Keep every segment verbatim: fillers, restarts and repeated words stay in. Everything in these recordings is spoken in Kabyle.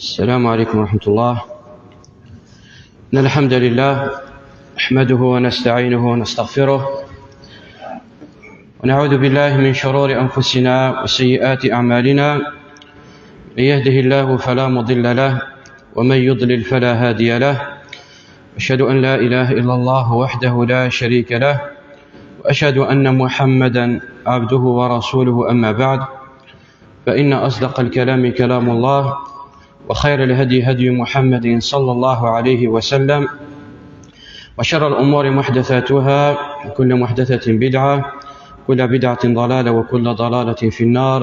السلام عليكم ورحمة الله. إن الحمد لله نحمده ونستعينه ونستغفره، ونعوذ بالله من شرور أنفسنا وسيئات أعمالنا. من يهده الله فلا مضل له، ومن يضلل فلا هادي له. أشهد أن لا إله إلا الله وحده لا شريك له، وأشهد أن محمدا عبده ورسوله. أما بعد، فإن أصدق الكلام كلام الله، وخير الهدي هدي محمد صلى الله عليه وسلم، وشر الأمور محدثاتها، وكل محدثة بدعة، وكل بدعة ضلالة، وكل ضلالة في النار.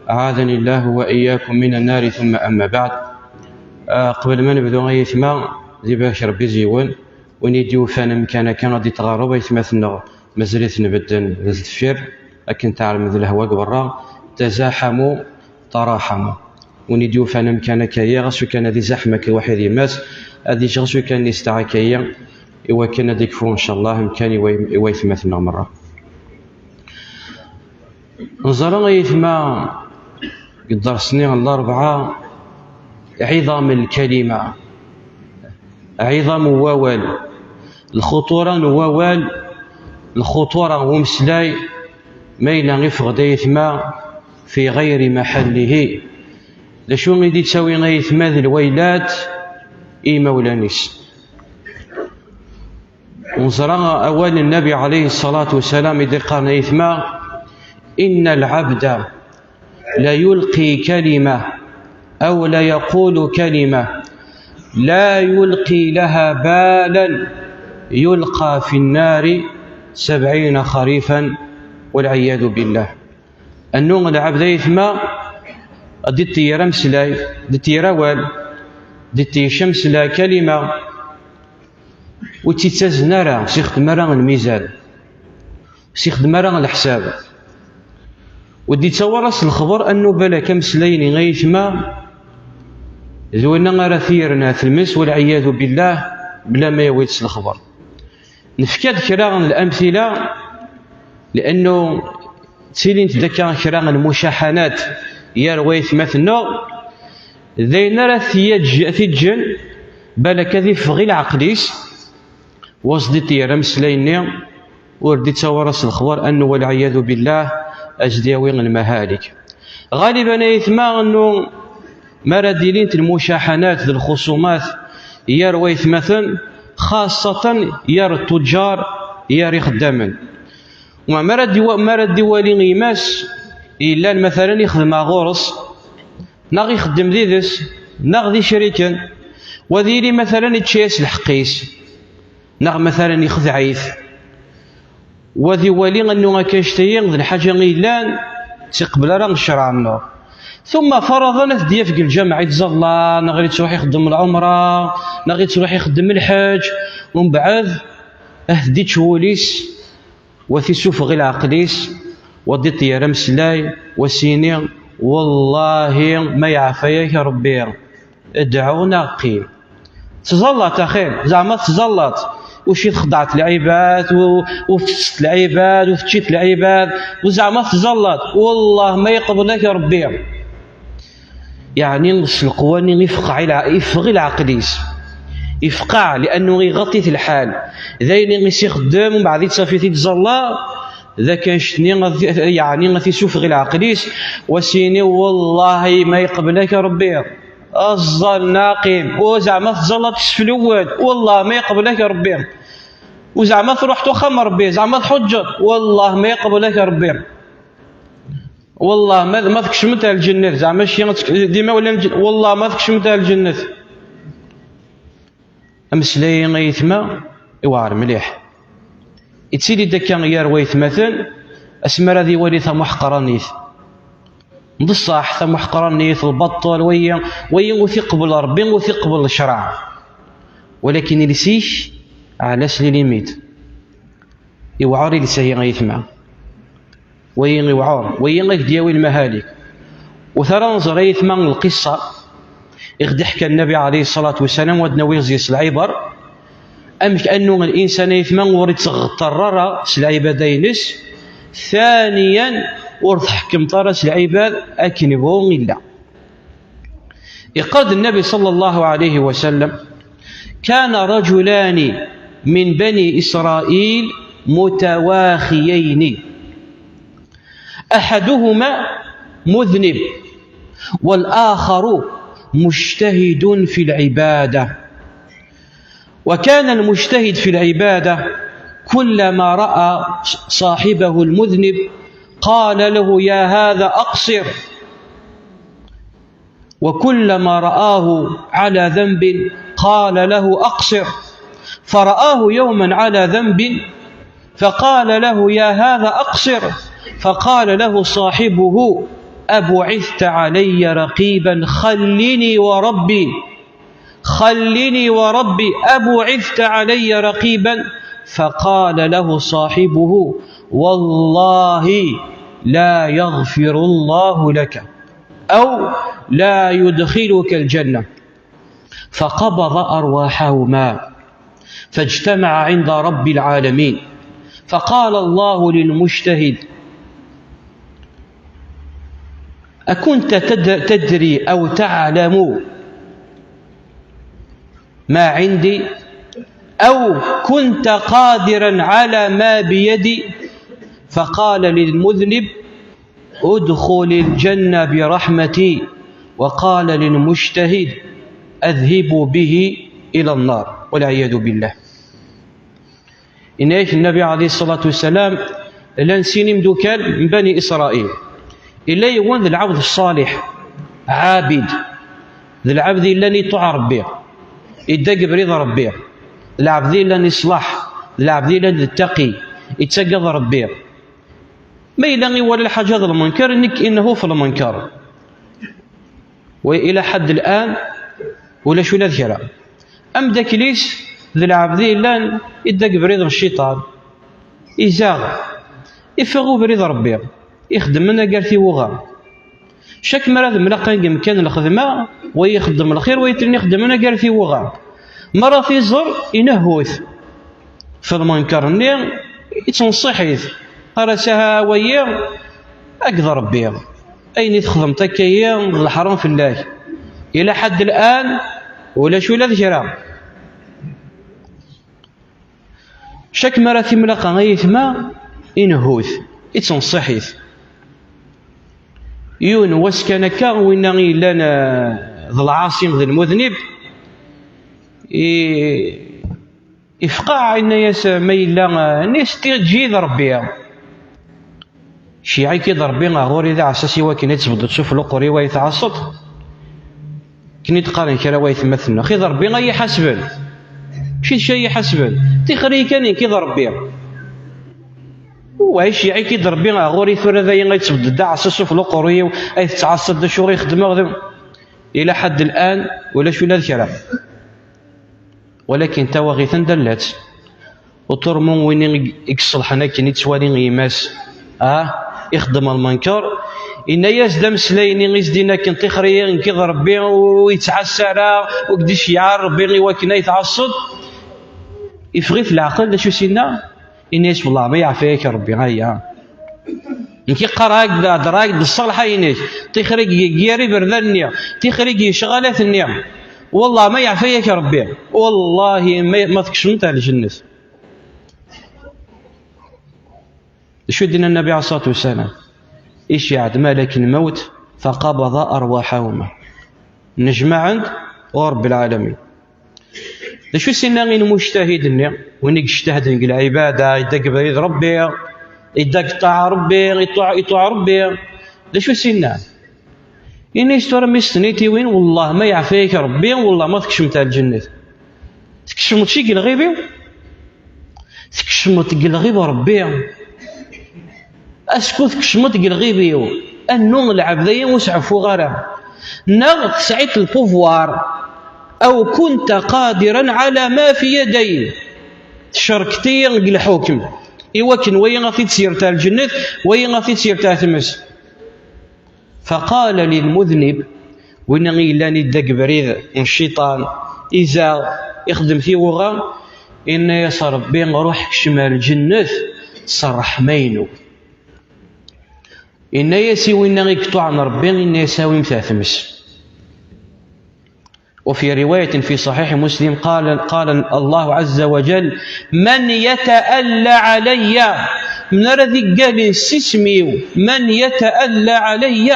أعاذني الله وإياكم من النار، ثم أما بعد. آه، قبل ما نبدو أيتما، ذي باش ربي زيون، وين يديو فانا مكان كان غادي تغرب أيتما ثنغ. مازالت نبدل الزفير، لكن تعلم ذي الهواء برا، تزاحموا تراحموا. Win i d-yufan amkan akka-yi, ɣas ukan ad izaḥem akka waḥid yemma-s, ad iǧǧ ɣas ukan yesteɛkay-yi, i wakken ad ikfu, ncallah, amkan i way-, i waytmaten-nneɣ merra. Neẓra aytma deg dders-nni n larebɛa, ɛiḍam lkalima, ɛiḍam n wawal, lxuṭura n wawal, lxuṭura n umeslay, ma yella ifeɣ-d aytma fi ɣayri maḥallihi. D acu i d-ittawi aytma d lwaylat i imawlan-is? Neẓra awal n Nnabi ɛalayhi ṣṣalatu wassalam i d-iqqaren aytma: إن العبد ليلقي كلمة أو ليقول كلمة لا يلقي لها بالا يلقى في النار سبعين خريفا والعياذ بالله. Annu lɛebd aytma ad d-iṭeyyer ameslay, d-iṭeyyer awal, d-iṭeyyer ameslay, kalima, ur tt-ittazen ara, ur s-ixdem ara lmizan, ur s-ixdem ara leḥsab, ur d-ittawi ara s lexber, annu balak ameslay-nni aytma d winna ara t-yerren telmes, walɛiyadu billah, bla ma yawi-d s lexber. Nefka-d kra n lamtila, liannu ttilint-d akka kra n lmucaḥanat gar waytmaten-nneɣ, d ayen ara t-yaǧ-, t-iǧǧen balak ad iffeɣ i leɛqel-is, wa s-d-iṭeyyer ameslay-nni, ur d-ittawi ara s lexber, annu walɛiyadu billah a s-d-yawi lmahalik. Ɣaliban aytma, annu mi ara d-ilint lmucaḥanat d lxuṣumat gar waytmaten, xaṣṣatan gar ttujjar, gar ixeddamen. Wa mi ara d-iwa-, mi ara d-iwali gma-s yellan, matalan, ixdem ɣur-s, neɣ ixeddem did-s, neɣ d icriken, wa ad yili, matalan, ičča-yas lḥeqq-is, neɣ, matalan, ixdeɛ-it, wa ad iwali annu akka annect-agi d lḥaǧa i yellan, ur tt-iqbel ara ccṛeɛ-nneɣ. Tumma faraḍan ad t-d-yaf deg lǧameɛ ittẓalla, neɣ ittruḥ ixeddem lɛumṛa, neɣ ittruḥ ixeddem lḥeǧ, umbeɛd ad t-d-ičč wul-is, wa t-isufeɣ i leɛqel-is, wa d-iṭeyyer ameslay, wa s-yini: Wallahi ma yeɛfa-yak Ṛebbi, dɛu neɣ qqim. Tẓallaḍ axir, zeɛma tẓallaḍ, ur ci txeddɛeḍ lɛibad, u-, ur tettetteḍ lɛibad, ur teččiḍ lɛibad, u zeɛma tẓallaḍ, wallah ma yeqbel-ak Ṛebbi. Yeɛni s leqwa-nni ifqeɛ i lɛ-, iffeɣ i leɛqel-is. Ifqeɛ, liannu iɣaṭ-it lḥal. D ayen i s-ixeddem, umbeɛd ittaf-it-id ẓalla, d akken ccetni, yeɛni ad t-isufeɣ i leɛqel-is, wa s-yini: Wallahi ma yeqbel-ak Ṛebbi. Aẓẓal neɣ qqim, u zeɛma tẓallaḍ s fluwed, wallah ma yeqbel-ak Ṛebbi. U zeɛma truḥeḍ uxxam n Ṛebbi, zeɛma tḥuǧǧeḍ, wallah ma yeqbel-ak Ṛebbi. Wallah ma, ma tkecmeḍ ar lǧennet, zeɛma ci d imawlan n lǧen-, wallah ma tkecmeḍ ar lǧennet. Ameslay-a, aytma, iweɛṛ mliḥ. Ittili-d akka gar waytmaten, asmi ara d-iwali tamuḥqranit. D ṣṣeḥ, tamuḥqranit, lbaṭel, wayi, wayi ur t-iqbel Ṛebbi, ur t-iqbel ccṛeɛ. Walakin iles-ik ɛla-s les limites. Iwɛer iles-ayi, aytma. Wayi iwɛer, wayi ad k-d-yawi lmahalik. Ur t ara nẓer, aytma, lqissa i ɣ-d-iḥka Nnabi ɛalayhi ṣṣalatu wassalam, wa d-nawi ɣer-s lɛiber. Amek annu linsan, aytma, ur ittɣeṭṭer ara s lɛibada-ines, ثانيا ur tḥekkmeḍ ara s lɛibad akken ibɣu illa. Iqqar-d Nnabi ṣalla Llahu ɛalayhi wa sallam: كان رجلان من بني إسرائيل متواخيين، أحدهما مذنب والآخر مجتهد في العبادة. وكان المجتهد في العبادة كلما رأى صاحبه المذنب قال له: يا هذا أقصر، وكلما رآه على ذنب قال له: أقصر. فرآه يوما على ذنب فقال له: يا هذا أقصر. فقال له صاحبه: أبعثت علي رقيبا؟ خلني وربي، خلني وربي، أبعثت علي رقيبا؟ فقال له صاحبه: والله لا يغفر الله لك، أو لا يدخلك الجنة. فقبض أرواحهما فاجتمع عند رب العالمين، فقال الله للمجتهد: أكنت تد-، تدري أو تعلم ما عندي؟ أو كنت قادرا على ما بيدي؟ فقال للمذنب: ادخل الجنة برحمتي، وقال للمجتهد: اذهبوا به إلى النار، والعياذ بالله. Yenna-yak Nnabi ɛalayhi ṣṣalatu wassalam, llan sin imdukal n Bani Isṛayil. Yella yiwen d lɛebd ṣṣaliḥ, ɛabid, d lɛebd yellan iṭuɛ Ṛebbi, idda deg ubrid Ṛebbi, d lɛebd yellan iṣleḥ, d lɛebd yellan d ttaqi, ittagad Ṛebbi. Ma yella iwala lḥaǧa d lmenker, nekk innehu f lmenker. Wa ila ḥedd lɛan, ulac ula d kra. Amdakel-is d lɛebd yellan idda deg ubrid n cciṭan. Izaɣ, iffeɣ ubrid Ṛebbi, ixeddem anagar tiwuɣa. Cak mi ara d-mlaqen deg umkan n lxedma, wa ixeddem lxir, wa yettili ixeddem anagar tiwuɣa. Mi ara t-iẓer, inehhu-t. F lmenker-nni, ittneṣṣiḥ-it. Ara saha wayi, akked Ṛebbi. Ayen i txedmeḍ akka-yi, d leḥṛam fell-ak. Ila ḥedd lɛan, ulac ula d kra. Cak mi ara t-imlaqa ayetma, inehhu-t, ittneṣṣiḥ-it. Yiwen wass kan akka, winna i yellan, eh, d lɛaṣi, d lmudnib, i-, ifqeɛ, inna-yas: "Ma yella, eh, nni-s, eǧǧ-iyi d Ṛebbi. Ceyyeɛ-ik-id Ṛebbi ɣer ɣur-i d aɛessas i wakken ad tbeddeḍ sufella uqerru-iw ay tɛasseḍ." Akken i d-qqaren kra waytmaten-nneɣ, "Xi d Ṛebbi ay iḥasben. Mačči d kra ay iḥasben. Tixer-iyi kan nekk i d Ṛebbi." Wa, ceyyeɛ-ik-id Ṛebbi ɣer ɣur-i tura dayi ay tbeddeḍ d aɛessas sufella uqerru-iw, ay tettɛassaḍ d acu i xedmeɣ d-, ila ḥedd lɛan, ulac ula d kra. Walakin tawaɣit anda llant? Uṭurmu win i, i iṣelḥen akken i ttwali yemma-s, ah, ixeddem lmenker, inna-yas-d ameslay-nni i s-d-inna akken: "Tixer-iyi nekk i d Ṛebbi, ur yettɛassa ara, ur k-d-iceyyeɛ ara Ṛebbi i wakken ay tɛasseḍ." Ifeɣ-it leɛqel, d acu s-inna? Ini-as: "Wellah ma yeɛfa-yak Ṛebbi, aya. Nekk qqareɣ-ak-d, heddreɣ-ak-d ṣṣalḥa-inek, tixer-agi gar iberdan-nni, tixer-agi ccɣalat-nni. Wellah ma yeɛfa-yak Ṛebbi, wallahi ma, ma tkecmeḍ ar lǧennet." D acu i d-yenna Nnabi ɛalayhi ṣṣalatu wassalam? Iceyyeɛ-d malak lmawt, faqabada arwaḥahuma. Nnejmaɛen-d ɣur Ṛebbi lɛalamin. D acu i s-inna i lmujtahid-nni? Win i yejtahden deg lɛibada, yedda deg ubrid Ṛebbi, yedda deg ṭṭaɛa Ṛebbi, iṭuɛ, iṭuɛ Ṛebbi. D acu i s-inna? Ini-as tura mi s-tenniḍ i win: "Wellah ma yeɛfa-yak Ṛebbi, wellah ma tkecmeḍ ar lǧennet." Tkecmeḍ ci deg lɣib-iw? Tkecmeḍ deg lɣib Ṛebbi. Acku tkecmeḍ deg lɣib-iw, annu lɛebd-agi ur s-ɛeffuɣ ara. Neɣ tesɛiḍ le pouvoir, aw kunta qadiran ala ma fi yaday. Tcerkeḍ-iyi deg lḥukm, i wakken wayi ad t-id-yerr ar lǧennet, wayi ad t-id-yerr ar tmes. Faqala lilmudnib, winna i yellan idda deg ubrid n cciṭan, izaɣ, ixeddem tiwuɣa, inna-yas Ṛebbi: "Ruḥ kcem ar lǧennet s ṛṛeḥma-inu." Inna-yas i winna i iṭuɛen Ṛebbi, inna-yas: "Awim-t ar tmes." وفي رواية في صحيح مسلم قال، قال الله عز وجل: من يتألى علي, من ara d-iggalen s isem-iw, من يتألى علي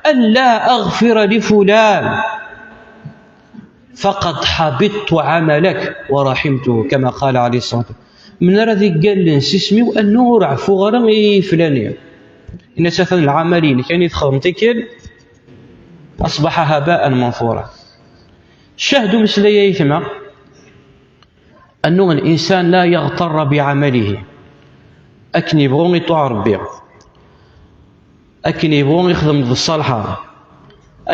ألا أغفر لفلان فقد حبطت عملك ورحمته, كما قال عليه الصلاة والسلام. من ara d-iggalen s isem-iw, annu ur ɛfuɣ ara i flani. Ini-as atan lɛamal-inek, ayen i txedmeḍ tikkil, أصبح هباء منثورا. Ccahd umeslay, ay aytma, أنه الإنسان لا يغتر بعمله. Akken yebɣu iṭuɛ Rebbi, akken yebɣu ixdem d ṣṣalḥa,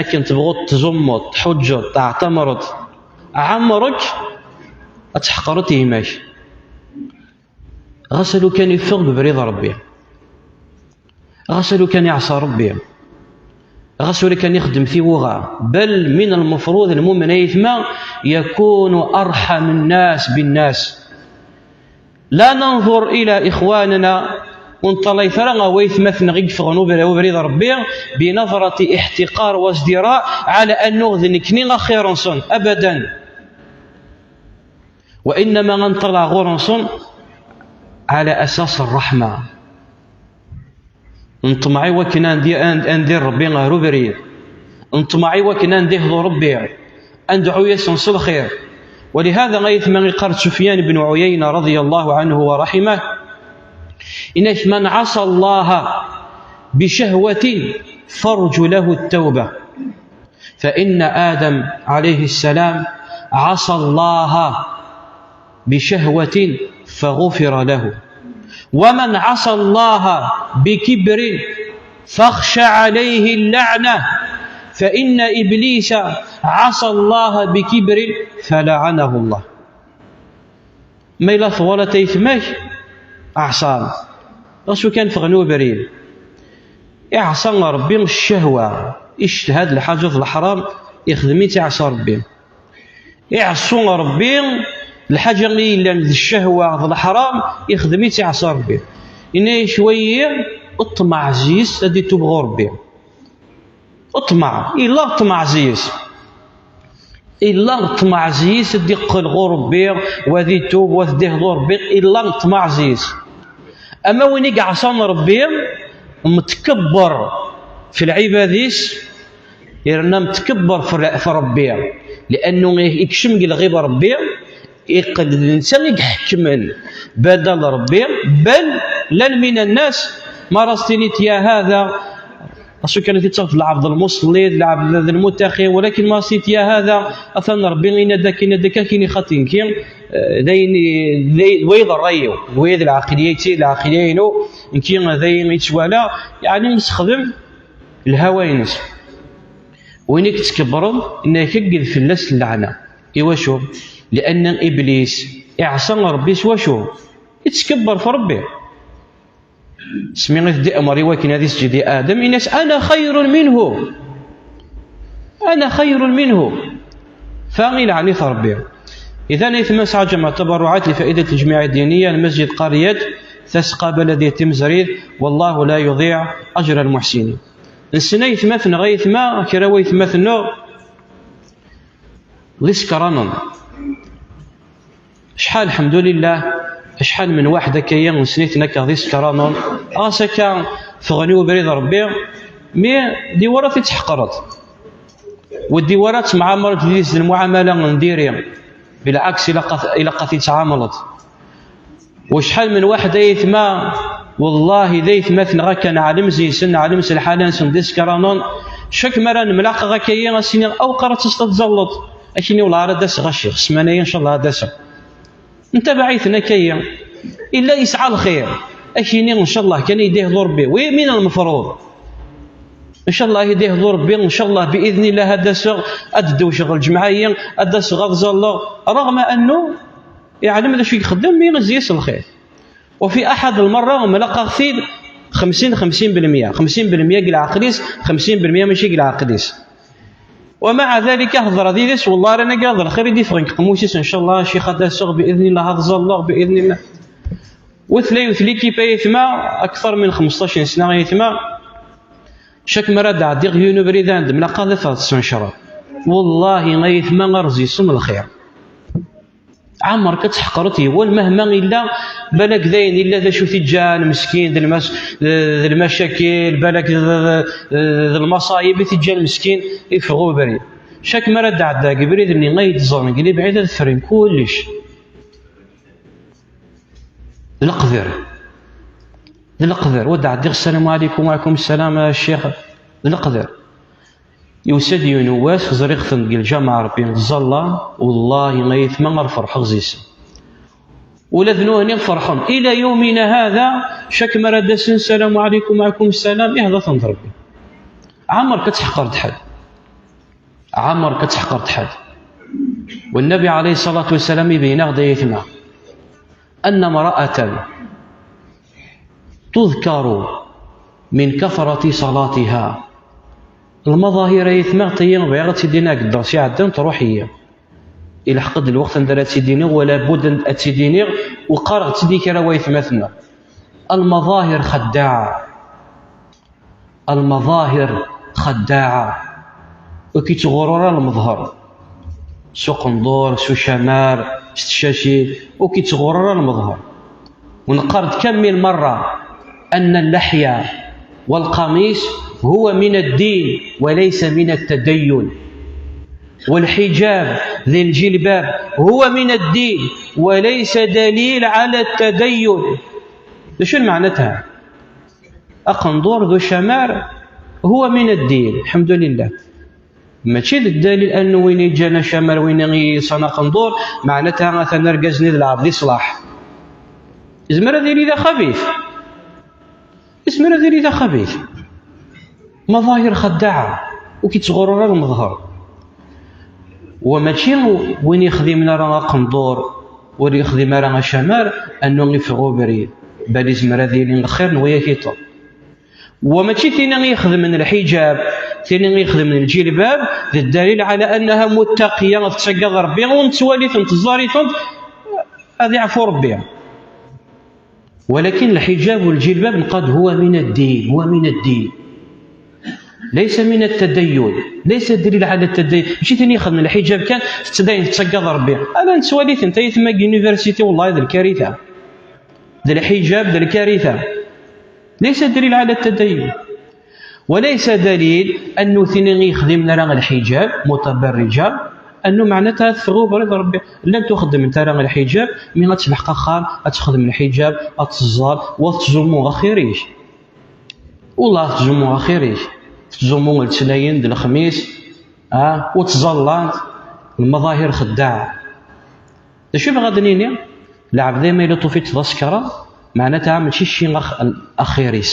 akken tebɣuḍ tzummeḍ, tḥuǧǧeḍ, teɛtamreḍ, ɛemṛek ad tḥeqreḍ gma-k. Ɣas alukan iffeɣ deg ubrid Rebbi, ɣas alukan iɛṣa Rebbi, ɣas alukan ixeddem tiwuɣa, بل من المفروض المؤمن, ay aytma, يكون أرحم الناس بالناس. لا ننظر إلى إخواننا, ur neṭṭalayet ara ɣer waytmaten-nneɣ i yeffɣen ubrid, ubrid Rebbi, بنظرة احتقار وازدراء, على أنه d nekni axir-nsen, أبدا. وإنما ad neṭṭalay ɣur-nsen على أساس الرحمة. Neṭmeɛ i wakken ad n-, ad n-, ad ndir Rebbi ɣer ubrid. Neṭmeɛ i wakken ad n-ihḍu Rebbi, ad nedɛu-yasen s lxir. ولهذا, ay aytma, iqqar-d Sufyan ibn Ɛuyayna رضي الله عنه ورحمه, إنك من عصى الله بشهوة فارج له التوبة. فإن آدم عليه السلام عصى الله بشهوة فغفر له، ومن عصى الله بكبر فاخش عليه اللعنة، فإن إبليس عصى الله بكبر فلعنه الله. Ma yella twalaḍ aytma-k ɛṣan, ɣas ukan ffɣen ubrid, iɛṣa Rebbi s ccehwa, ictehad lḥaǧa d leḥram, ixdem-itt, iɛṣa Rebbi. Iɛṣu Rebbi, lḥaǧa i yellan d ccehwa d leḥram, ixdem-itt, iɛṣa Rebbi. Yenna-ak wayi, ṭṭmeɛ zzi-s ad itub ɣur Rebbi. Ṭṭmeɛ, illa ṭṭmeɛ zzi-s. Illa ṭṭmeɛ zzi-s ad d-iqqel ɣur Rebbi, wa ad itub, wa ad d-ihḍu Rebbi, illa ṭṭmeɛ zzi-s. Ama win i iɛṣan Rebbi, mtkebber f lɛibad-is, yerna mtkebber f, f Rebbi, liannu ikcem deg lɣib Rebbi, iqqel d netta i iḥekmen badal Rebbi, bal llan min nnas, ma ara s-tiniḍ ya hada, acu kan i tettaɣ d lɛebd lmuṣelli, d lɛebd d lmuttaqi, walakin ma ara s-tiniḍ ya hada, atan Rebbi yenna-d akka, yenna-d akka, akin ixaṭi nekki, eh, d ayen i, d ay-, d wayi d ṛṛay-iw, d wayi d lɛaqliya-, d lɛaqliya-inu, nekki d ayen i ttwalaɣ, yeɛni yessexdem lhawa-ines. Win i yettkebbren, nekk agged fell-as lleɛna. Iwacu? Lianna Iblis iɛṣa Rebbi s wacu? Ittkebber f Rebbi. Smi i t-d-iɛmer i wakken ad isǧed i Adem, yenna-as: "أنا خير منه. أنا خير منه." Fa ilɛen-it Rebbi. Idan, aytma, sɛaǧam tabarruɛat li fa'idat lǧemiɛ ddiniya, lmasǧid Qariyat, tasqa baladiya Timezrit, والله لا يضيع أجر المحسنين. Nessen aytmaten, neɣ aytma, kra n waytmaten-nneɣ, d isekranen. Acḥal, lḥemdulillah, acḥal n waḥed akka-yi nessen-iten akka d isekranen, ɣas akka ffɣen i ubrid Rebbi, mi d-iwara ad t-id-tḥeqreḍ. Ur d-iwara ad temɛamaleḍ yid-s d lmuɛamala n diri. Bilɛaks, ilaq ad, ilaq ad t-id-tɛamleḍ. Wacḥal n waḥed aytma, wallahi d aytmaten-nneɣ akka, neɛlem zzi-sen, neɛlem s lḥala-nsen d isekranen. Cak mi ara nemlaqaɣ akka-yi, ad s-iniɣ: "Awqar ad taseḍ ad tẓalleḍ." Ad k-iniɣ: "Wellah ara d-aseɣ a ccix, ssmana-yi ncallah ad d-aseɣ." Ntabaɛ-iten akka-yi. Illa yesɛa lxir, ad k-iniɣ: "Ncallah kan ad yi-d-ihḍu Rebbi." Wi min lmefruḍ? "Ncallah ad yi-d-ihḍu Rebbi, ncallah bi idnillah ad d-aseɣ, ad d-ddewceɣ lǧemɛa-yi, ad d-aseɣ ad ẓalleɣ." Raɣma annu iɛlem d acu i ixeddem, mi zzi-s lxir. وفي أحد المرة mlaqaɣ-t-id xemsin, xemsin belmya. Xemsin belmya deg leɛqel-is, xemsin belmya mačči deg leɛqel-is. ومع ذلك, heḍreɣ yid-s, wellah ara nagi d lxir i d-iffɣen deg qemmus-is, ncallah, a ccix, ad d-aseɣ, bi idnillah, ad ẓalleɣ, bi idnillah. Wa tella yiwet l'équipe, ay aytma, akter min xmesṭac n sna, ay aytma. Cak mi ara d-ɛeddiɣ yiwen ubrid, ad nemlaqaɣ, ad ffɣeɣ d ssencreɣ. Wallahi ay aytma, ar ɣ-ẓẓisem lxir. Ɛmer ka tḥeqreḍ yiwen, mahma illa, balak d ayen illa d acu t-iǧǧan meskin, d lmas-, d lmacakil, balak d, d, d, d lmaṣayib i t-iǧǧan meskin, iffeɣ ubrid. Cak mi ara d-ɛedda deg ubrid-nni ay d-ẓren deg lebɛid ad fren kullec. D leqder. D leqder. Wa d-ɛeddiɣ, "Ssalamu ɛlikum." "Wa ɛlikum ssalam a ccix." D leqder. Yusa-d yiwen wass, ẓriɣ-ten deg lǧameɛ Ṛebbi ẓẓalla, wallahi ay aytma, ar ferḥeɣ ẓis. Ula d nuhni ferḥen. Ila yawmina hada, cak mi ara d-asen, "Ssalamu ɛlikum." "Wa ɛlikum ssalam." Ihda-ten-d Ṛebbi. Ɛmer ka tḥeqreḍ ḥedd. Ɛmer ka tḥeqreḍ ḥedd. Wa Nnabi ɛalayhi ṣṣalatu wassalam ibeyyen-aɣ-d ay aytma. أن امرأة تذكر من كثرة صلاتها. Lmaḍahir ay aytma, tiyi bɣiɣ ad tt-id-iniɣ deg dders iɛeddan, truḥ-iyi. Ilḥeq-d lweqt anda ara tt-id-iniɣ, wala budd ad tt-id-iniɣ, u qqareɣ-tt-id i kra n waytmaten-nneɣ. Lmaḍahir xeddaɛa. Lmaḍahir xeddaɛa. Ur k-ittɣurur ara lmeḍher. S uqendur, s ucamar, s tcacit, ur k-ittɣurur ara lmeḍher. ونقرد كم من مرة أن اللحية والقميص هو من الدين وليس من التدين، والحجاب ذي الجلباب هو من الدين وليس دليل على التدين. شنو معناتها؟ Aqendur d ucamar هو من الدين، الحمد لله. Mačči d ddalil annu win yeǧǧan acamar, win yelsan aqendur, meɛnata atan argaz-nni d lɛebd iṣlaḥ. Izmer ad yili d axabit. Izmer ad yili d axabit. Maḍahir xeddaɛa, ur k-ittɣurur ara lmeḍher. Wa mačči win yexdimen ara aqendur, ur yexdim ara acamar, annu iffeɣ ubrid, bal izmer ad yili xir n waya kiṭen. Wa mačči tin i ixedmen lḥiǧab, tin i ixedmen lǧilbab, d ddalil ɛala annaha muttaqiya, tettagad Ṛebbi, ur nettwali-tent, teẓẓar-itent, ad iɛfu Ṛebbi. ولكن الحجاب والجلباب نقاد هو من الدين، هو من الدين. ليس من التدين، ليس دليل على التدين. ماشي tin ixedmen lḥiǧab kan tettdayen, tettagad Ṛebbi. Ala nettwali-tent ay aytma deg université, wallahi d lkarita. D lḥiǧab d lkarita. ليس دليل على التدين. وليس دليل أنه tin i ixedmen ara lḥiǧab, mutabarrija, annu meɛnata ad teffeɣ ubrid Ṛebbi. Llant ur xeddment ara lḥiǧab, mi ad telḥeq axxam, ad texdem lḥiǧab, ad teẓẓal, wa tettzumu axir-ik. Wallah tettzumu axir-ik. Tettzumu letnayen d lexmis, ah, ur ttẓallant, lmaḍahir xeddaɛa. D acu i bɣiɣ ad d-nini? Lɛebd ma yella tufiḍ d asekṛan, meɛnata mačči cci ax-, axir-is.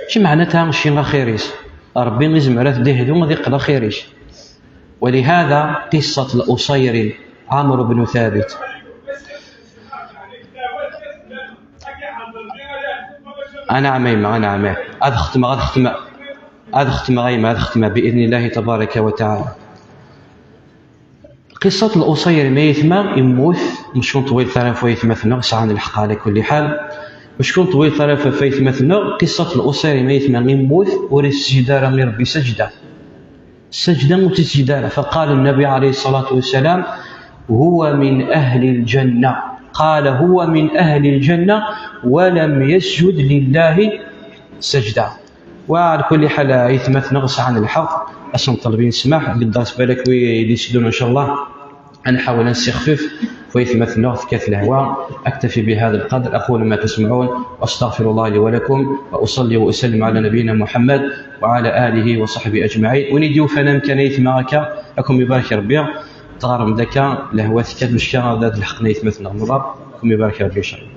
Mačči meɛnata cci axir-is. Ṛebbi izmer ad t-d-ihdu, ad iqqel axir-is. ولهذا قصة الأصير عمرو بن ثابت. أنعم يما، أنعم. Ad xetmeɣ, ad xetmeɣ. Ad xetmeɣ a yemma, ad xetmeɣ بإذن الله تبارك وتعالى. قصة الأصير, ma yetma, yemmut, mecku n ṭwil taraf wa yetma-tneɣ, sɛan lḥeqq ɛla kulli ḥal. Mecku n ṭwil taraf wa yetma-tneɣ, قصة الأصير, ma yetma, yemmut, ur yessejjid ara i Ṛebbi sajda. Sajda ur tt-yessejjid ara. فقال النبي عليه الصلاة والسلام: هو من أهل الجنة. قال: هو من أهل الجنة ولم يسجد لله سجدة. وعلى كل حال, aytma-tneɣ sɛan lḥeqq, ad sen-ṭelbin ssmaḥ, deg dders balak wi d-itteddun, إن شاء الله, ad nḥawel ad nessixfef, f waytma-tneɣ tekkat lehwa. أكتفي بهذا القدر، أقول ما تسمعون، وأستغفر الله لي ولكم، وأصلي وأسلم على نبينا محمد وعلى آله وصحبه أجمعين. Win i d-yufan amkan aytma akka, ad ken-ibarek Ṛebbi, teɣrem-d akka, lehwa tekkat, mecka ad lḥeqen aytma-tneɣ merra, ad ken-ibarek Ṛebbi, إن شاء الله.